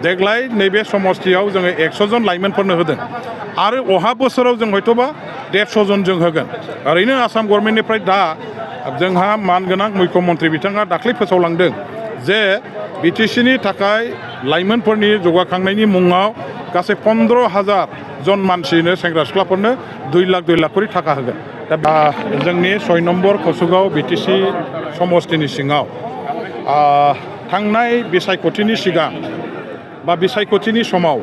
देग्लाय नैबे समस्थियाव जोङो 100 जन लाइमोनफोरनो होदों आरो अहा बोसोराव जों हयथ'बा 150 जन जों होगोन। ओरैनो आसाम गभर्नमेन्टनिफ्राय दा जोंहा मानगोनां मुख्यमन्त्रि बिथाङा दाख्लै फोसावलांदों जे बिटिसिनि थाखाय लाइमोनफोरनि जौगाखांनायनि मुङाव गासै 15,000 जन मानसिनो सेंग्रा सिख्लाफोरनो 2 लाख करि थाखा होगोन। दा जोंनि 6 नम्बर कसुगाव बिटिसि समस्थिनि सिङाव थांनाय बिसायख'थिनि सिगां बा बिसायख'थिनि समाव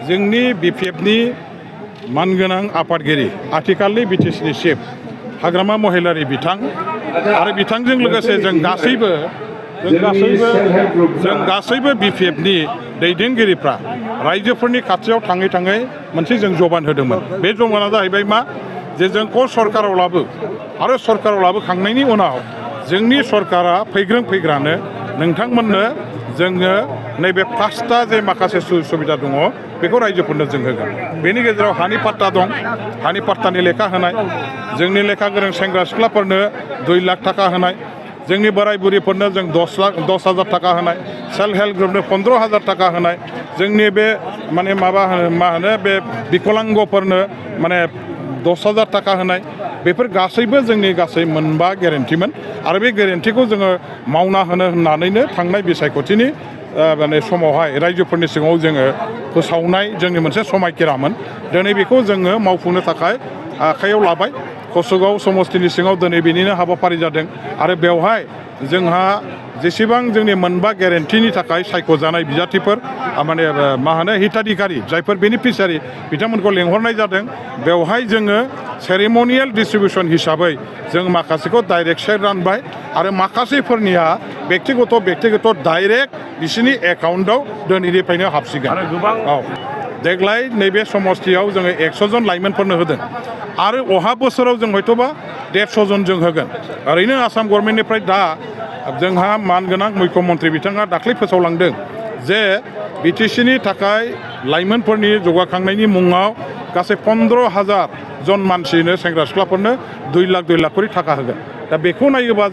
जोंनि बिपिएफनि मानगोनां आफादगिरि आथिखालनि बिटिसिनि चिफ हाग्रामा महिलारि बिथां आरो बिथांजों लोगोसे जों गासैबो बिपिएफनि दैदेनगिरिफ्रा रायजोफोरनि खाथियाव थाङै थाङै मोनसे जों जबान होदोंमोन। बे जबाना जाहैबाय मा जे जोंखौ सरकाराव लाबोखांनायनि उनाव जोंनि सरकारा फैग्रानो नोंथांमोननो जोङो नैबे 5टा जे माखासे सुबिदा दङ बेखौ रायजोफोरनो जों होगोन। बेनि गेजेराव हानि पाट्टा दं, हानि पाट्टानि लेखा होनाय, जोंनि लेखा गोरों सेंग्रा सिख्लाफोरनो 2 लाख थाखा होनाय, जोंनि बोराय बुरिफोरनो जों 10,000 थाखा होनाय, सेल्फ हेल्प ग्रुपनो 15,000 थाखा होनाय, जोंनि बे माने मा होनो बे बिकलांगफोरनो माने 10,000 थाखा होनाय, बेफोर गासैबो जोंनि गासै 9 गेरेन्टिमोन आरो बे गेरेन्टिखौ जोङो मावना होनो होननानैनो थांनाय बिसायख'थिनि माने समावहाय रायजोफोरनि सिगाङाव जोङो फोसावनाय जोंनि मोनसे समायखिरामोन। दिनै बेखौ जोङो मावफुंनो थाखाय आखायाव लाबाय। कसुगाव समस्थिनि सिङाव दिनै बेनिनो हाबाफारि जादों आरो बेवहाय जोंहा जेसेबां जोंनि 9 गेरेन्टिनि थाखाय सायख'जानाय बिजाथिफोर माने मा होनो हिताधिकारी जायफोर बेनिफिसियारि बिथांमोनखौ लेंहरनाय जादों। बेवहाय जोङो सेरेमनियेल डिस्ट्रिबिउसन हिसाबै जों माखासेखौ डाइरेक्ट चेक रानबाय आरो माखासेफोरनिया व्यक्तिगत डाइरेक्ट बिसोरनि एकाउन्टआव दिनैनिफ्रायनो हाबसिगोन। देग्लाय नैबे समस्थियाव जोङो 100 जन लाइमोनफोरनो होदों आरो अहा बोसोराव जों हयथ'बा 150 जन जों होगोन। ओरैनो आसाम गभर्नमेन्टनिफ्राय दा जोंहा मानगोनां मुख्यमन्त्रि बिथाङा दाख्लै फोसावलांदों जे बिटिसिनि थाखाय लाइमोनफोरनि जौगाखांनायनि मुङाव गासै 15,000 जन मानसिनो सेंग्रा सिख्लाफोरनो 2 लाख करि थाखा होगोन। दा बेखौ नायोबा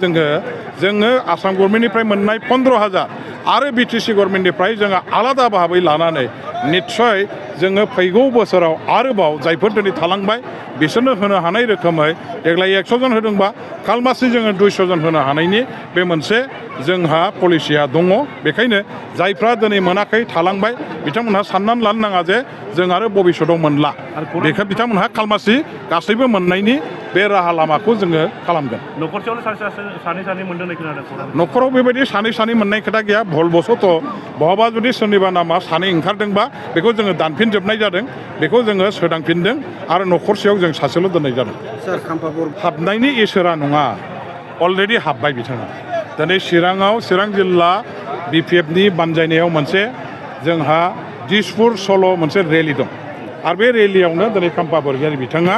जोङो आसाम गभर्नमेन्टनिफ्राय मोननाय 15,000 आरो बिटिसि गभर्नमेन्टनिफ्राय जोङो आलादा भाबै लानानै निस्सय जोङो फैगौ बोसोराव आरोबाव जायफोर दिनै थालांबाय बिसोरनो होनो हानाय रोखोमै देग्लाय 100 जन होदोंबा खालमासि जोङो 200 जन होनो हानायनि बे मोनसे जोंहा पलिसिया दङ। बेखायनो जायफ्रा दिनै मोनाखै थालांबाय बिथांमोनहा साननानै लानो नाङा जे जों आरो भबिष्यतआव मोनला। बेखौ बिथांमोनहा खालमासि गासैबो मोननायनि बे राहा लामाखौ जोङो खालामगोन। सानै मोनदों खोनादों। न'खराव बेबायदि सानै मोननाय खोथा गैया। भलबसथ' बहाबा जुदि सोरनिबा नामा सानै ओंखारदोंबा बेखौ जोङो दानफिनजोबनाय जादों, बेखौ जोङो सोदांफिनदों आरो न'खरसेयाव जों सासेल' दोननाय जादों। हाबनायनि इसोरा नङा, अलरेडि हाबबाय बिथाङा। दिनै चिरां जिल्ला बिपिएफनि बानजायनायाव मोनसे जोंहा दिसपुर सल' मोनसे रेलि दं आरो बे रेलियावनो दिनै खाम्फा बरगयारी बिथाङा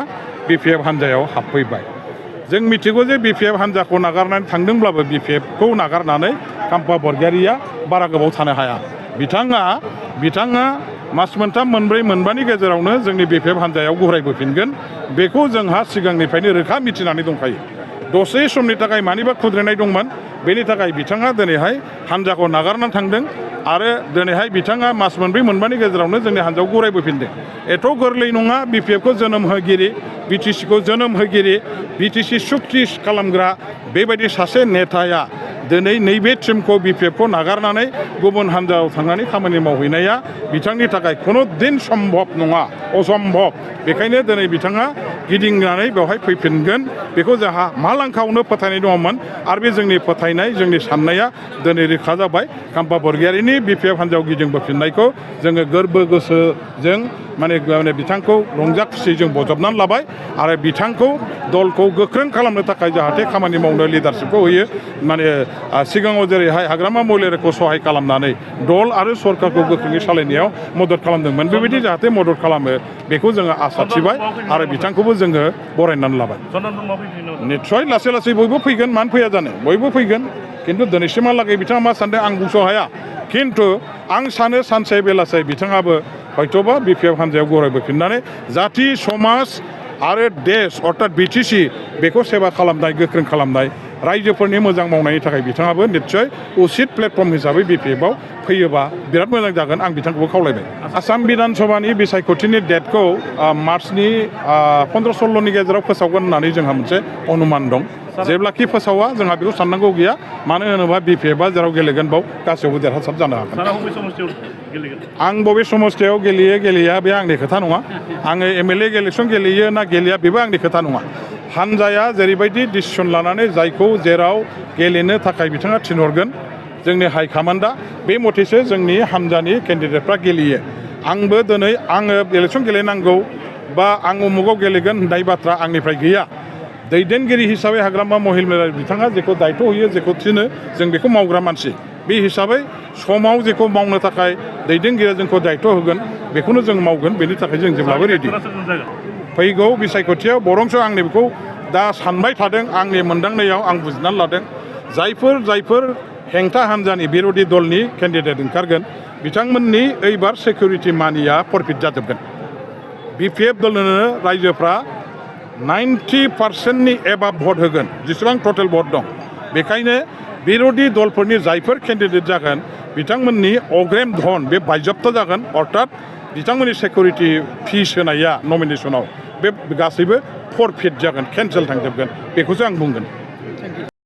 बिपिएफ हान्जायाव हाबफैबाय। जों मिथिगौ जे बिपिएफ हान्जाखौ नागारनानै थांदोंब्लाबो बिपिएफखौ नागारनानै खाम्फा बरगयारीया बारा गोबाव थानो हाया। बिथाङा मास मोनथाम मोनबानि गेजेरावनो जोंनि बिपिएफ हान्जायाव गुरायबोफिनगोन। बेखौ जोंहा सिगांनिफ्रायनो रोखा मिथिनानै दंखायो। दसे समनि थाखाय मानिबा खुद्रिनाय दंमोन, बेनि थाखाय बिथाङा दिनैहाय हान्जाखौ नागारनानै थांदों आरो दिनैहाय बिथाङा मास मोनबानि गेजेरावनो जोंनि हान्जायाव गुरायबोफिनदों। एथ' गोरलै नङा बिपिएफखौ जोनोम होगिरि, बिटिसिखौ जोनोम होगिरि, बिटिसि सुक्ति खालामग्रा बेबायदि सासे नेताया दिनै नैबे टिमखौ बिपिएफखौ नागारनानै गुबुन हान्जायाव थांनानै खामानि मावहैनाया बिथांनि थाखाय खुनु दिन सम्भब नङा, असम्भब। बेखायनो दिनै बिथाङा गिदिंनानै बेवहाय फैफिनगोन बेखौ जोंहा मालांखावनो फोथायनाय दङमोन आरो बे जोंनि फोथायनाय जोंनि साननाया दिनै रोखा जाबाय। खाम्फा बरगयारीनि बिपिएफ हान्जायाव गिदिंबोफिननायखौ जोङो गोरबो गोसोजों माने बिथांखौ रंजा खुसि जों बजबनानै लाबाय आरो बिथांखौ दलखौ गोख्रों खालामनो थाखाय जाहाथे खामानि मावनो लिडारशिपखौ होयो। माने सिगाङाव जेरैहाय हाग्रामा महिलारिखौ सहाय खालामनानै दल आरो सरकारखौ गोख्रोङै सालायनायाव मदद खालामदोंमोन, बेबायदि जाहाथे मदद खालामो बेखौ जोङो आसा थिबाय आरो बिथांखौबो जोङो बरायनानै लाबाय। निस्सय लासै बयबो फैगोन, मानो फैया जानो, बयबो फैगोन। खिन्थु दिनैसिमहालागै बिथाङा मा सानदों आं बुंस' हाया। खिन्थु आं सानो सानसे बेलासे बिथाङाबो हयथ'बा बिपिएफ हान्जायाव गरायबोफिननानै जाथि समाज आरो देश अर्थात बिटिसि बेखौ सेवा खालामनाय, गोख्रों खालामनाय रायजोफोरनि मोजां मावनायनि थाखाय बिथाङाबो निस्सय उचित प्लेटफर्म हिसाबै BPF-आव फैयोबा बिराद मोजां जागोन आं बिथांखौबो खावलायबाय आसाम बिधान सभानि बिसायख'थिनि डेटखौ मार्चनि 15-16नि गेजेराव फोसावगोन होननानै जोंहा मोनसे अनुमान दं जेब्लाखि फोसावा जोंहा बेखौ साननांगौ गैया मानो होनोबा BPF-आ जेराव गेलेगोन बाव गासैयावबो देरहासार जानो हागोन आं बबे समस्थियाव गेलेया बे आंनि खोथा नङा आङो MLA इलेक्सन गेलेयो ना गेलेया बेबो आंनि खोथा नङा हानजाया जेरैबायदि डिसिसन लानानै जायखौ जेराव गेलेनो थाखाय बिथाङा थिनहरगोन जोंनि हाइकमान्डआ बे मथेसो जोंनि हानजानि केन्डिडेटफ्रा गेलेयो आंबो दिनै आङो इलेक्सन गेलेनांगौ बा आं उमुगाव गेलेगोन होननाय बाथ्रा आंनिफ्राय गैया दैदेनगिरि हिसाबै हाग्रामा महिला बिथाङा जेखौ दायथ' होयो जेखौ थिनो जों बेखौ मावग्रा मानसि बे हिसाबै समाव जेखौ मावनो थाखाय दैदेनगिरिया जोंखौ दायथ' होगोन बेखौनो जों मावगोन बेनि थाखाय जों जेब्लाबो रेडि फैगौ बिसायख'थियाव बरंसो आंनि बेखौ दा सानबाय थादों आंनि मोनदांनायाव आं बुजिनानै लादों जायफोर हेंथा हान्जानि बिर'धि दलनि केन्डिडेट ओंखारगोन बिथांमोननि ओइबार सिकिउरिटि मानिया फरफिट जाजोबगोन BPF दलनो रायजोफ्रा 90%नि एबाब भट होगोन जेसेबां टटेल भट दं बेखायनो बिर'धि दलफोरनि जायफोर केन्डिडेट जागोन बिथांमोननि अग्रेम धन बे बायजप्त जागोन अर्थात बिथांमोननि सिकिउरिटि फिस होनाया नमिनेसनाव बे गासैबो फरफिट जागोन केन्सेल थांजोबगोन बेखौसो आं बुंगोन